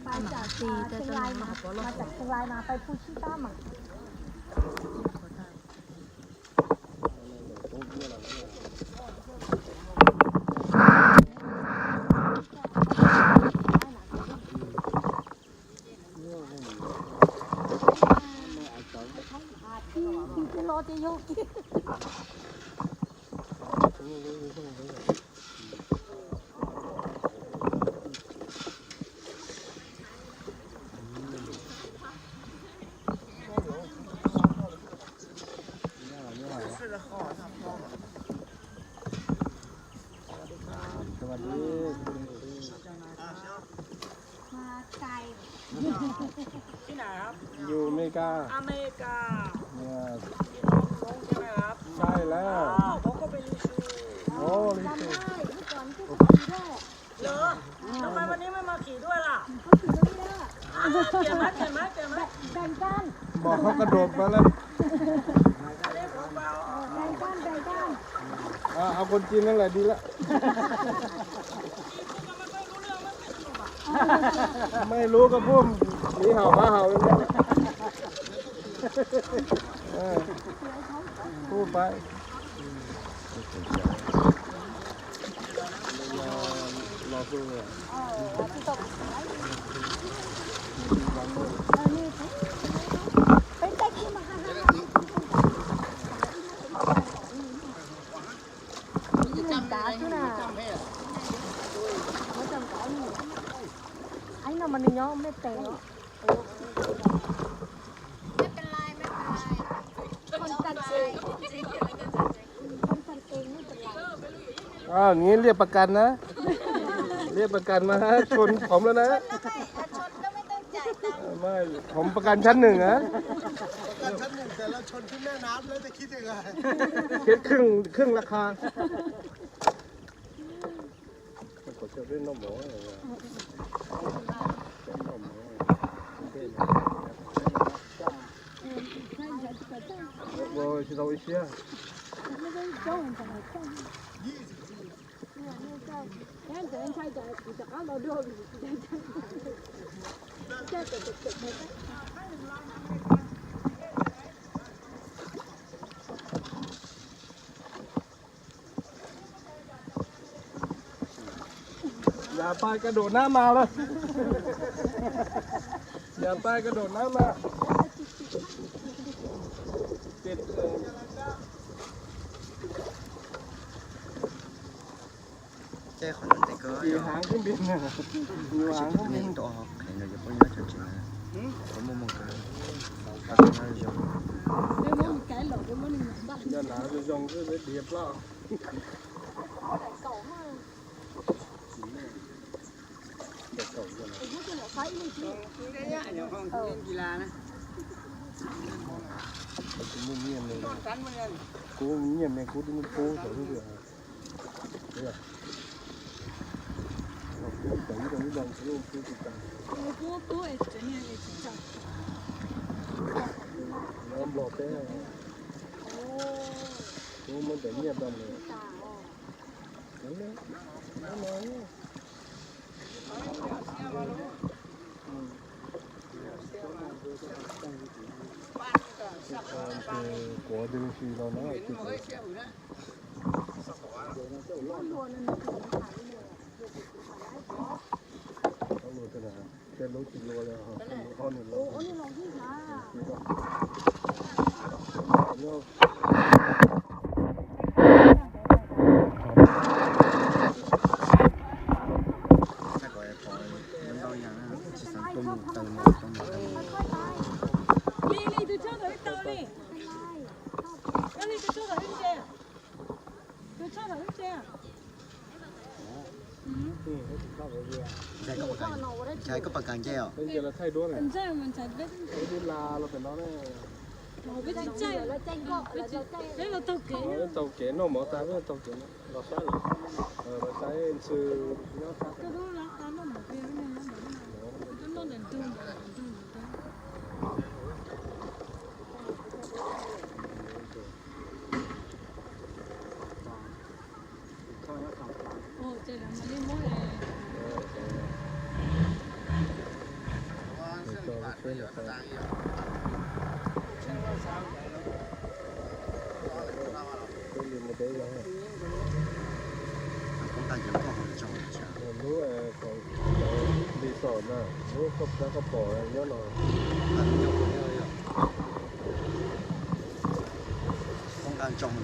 มาจากเชียงรายมา มาจากเชียงรายมาไปภูชี้ฟ้ามา สวัสดี มาไกล ที่ไหนครับ อยู่อเมริกา อเมริกา เนี่ย พี่น้องผมใช่ไหมครับ ใช่แล้ว อ้าว ผมก็ไปรีวิว โอ้ รีวิว จำได้ เมื่อก่อนพี่ก็ขี่ด้วย เหรอ ทำไมวันนี้ไม่มาขี่ด้วยล่ะ เขาขี่ตรงนี้แล้ว อ่า เปลี่ยนไหม เปลี่ยนไหม เปลี่ยนไหม แบ่งกัน บอกเขากระโดดมาแล้ว อันนี้ผมเอา แบ่งกัน แบ่งกัน อ่า เอาคนจีนนั่นแหละดีละ ไม่รู้ก็พูดหนีเห่าหมาเห่าอย่างเงี้ย เออ พูดไป รอ รอพูดเลย Cá xwb na. Muab cov cá này. Ai no mas nws nyob mej tes os. ไม่เป็นไร ไม่เป็นไร คนกันเอง คนกันเองไม่เป็นไร อ้าว อย่างนี้เรียกประกันนะ เรียกประกันมาฮะ ชนผมแล้วนะ ชนแล้วไม่ อ่ะ ชนก็ไม่ต้องจ่ายตังค์ ไม่ ผมประกันชั้นหนึ่งนะ ประกันชั้นหนึ่ง แต่เราชนที่แม่น้ำแล้วจะคิดยังไง คิดครึ่ง ครึ่งราคา ขอเชิญด้วยนมหมูหน่อยนะ นมหมู โอ้ย ชิโตอิเชีย อย่าไปกระโดดน้ำมาเลย อย่าไปกระโดดน้ำมา ติดเลย Ces qhov no ntev kawg. Ib haav kub npis na, ib haav kub npis. Tus qhov qhev no ces peb nyob chaw tsev na, peb muaj muaj kawg. Qhov no zoo. Nyob nav zoo zoo xwb, diav ploj. Kuv muaj nyiaj me, kuv muaj nyiaj me, kuv twb muab pub rau lub twg. Nplog peb, kuv muab ntawm nyiaj rau nws. Kuv twb si rau na. Tej lub tsis luaj li, ob nws los. Li, li, tus tshuaj thaum ib tau li. Li, tus tshuaj thaum ib ntse. Tus tshuaj thaum ib ntse. Ntshai koj pas kas nce os. Ntshai mas ntshai peb, peb tsis caij, peb los taug kev, taug kev noj mov tas peb los taug kev los saib, los saib ntxhw nyob sab. Lub, lub koj pom nyob no. Koob nqa ntsoog no.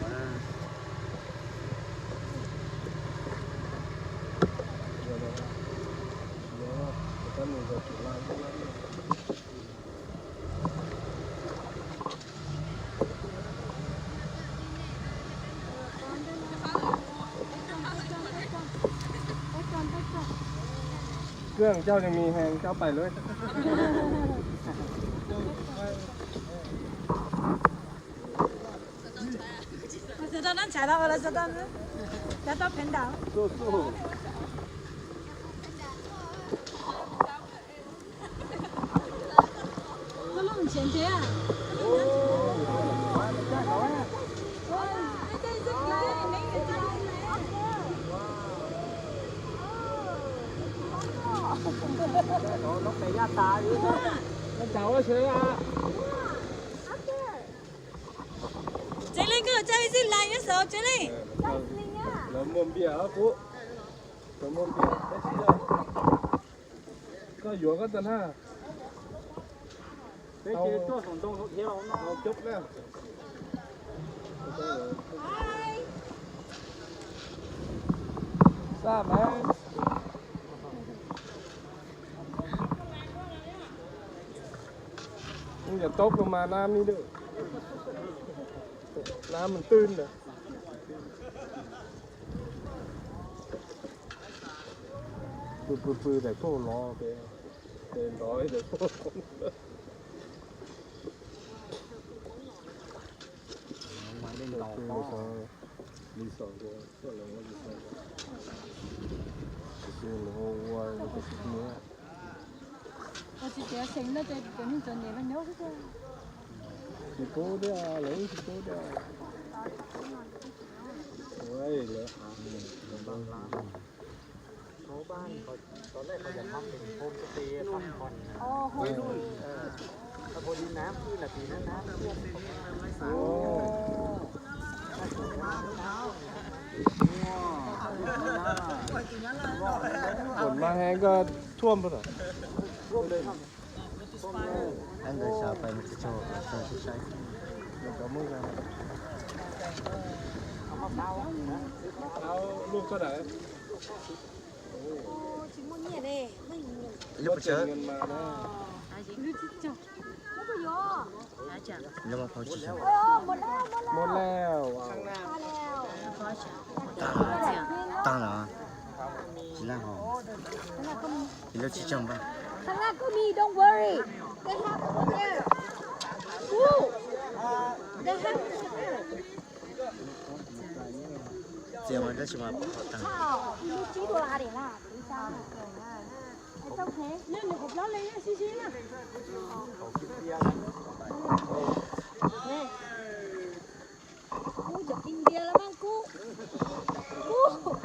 Koj coj li mis heev, coj pais lawm. Sawv daws nab ntshav no, sawv daws nab, sawv daws pheej ntaus. Koj lub ntshiab ntshiab. Tsev Leej, koj tsa ib zig lais nyob saud, Tsev Leej. Lawv muaj npias kuv, lawv muaj npias. Koj yuav koj tag na. Peb ces tuaj saum ntoo saud thiab los no. Coob na. Xab mas. Ub, yog tau koj mas nab mi lwm. Nab mas twj ntawd. Pw pw pw daim kauj los, ces nrov daim kauj. Li xos, li xos, li xos. Tsis pub thiab, lawv tsis pub thiab. Ua, mas heev koj thuaj npawg. Ntawd xav pais mus tsis tsaug, tsis saib. Lub koj daim. Lub pov tsawg. Lub pov tsawg. Muaj lawm. Tag lawm. Tsis laj hos. Ib lub tsis tsaug npawg. Khang laj koj mi, don't worry. They have over there. Ooh. They have over there. Txias mas dab tsi mas pom qhov tag. Ib lub tsib dollar diam na. It's okay. Kub cov India los mas kub. Kub.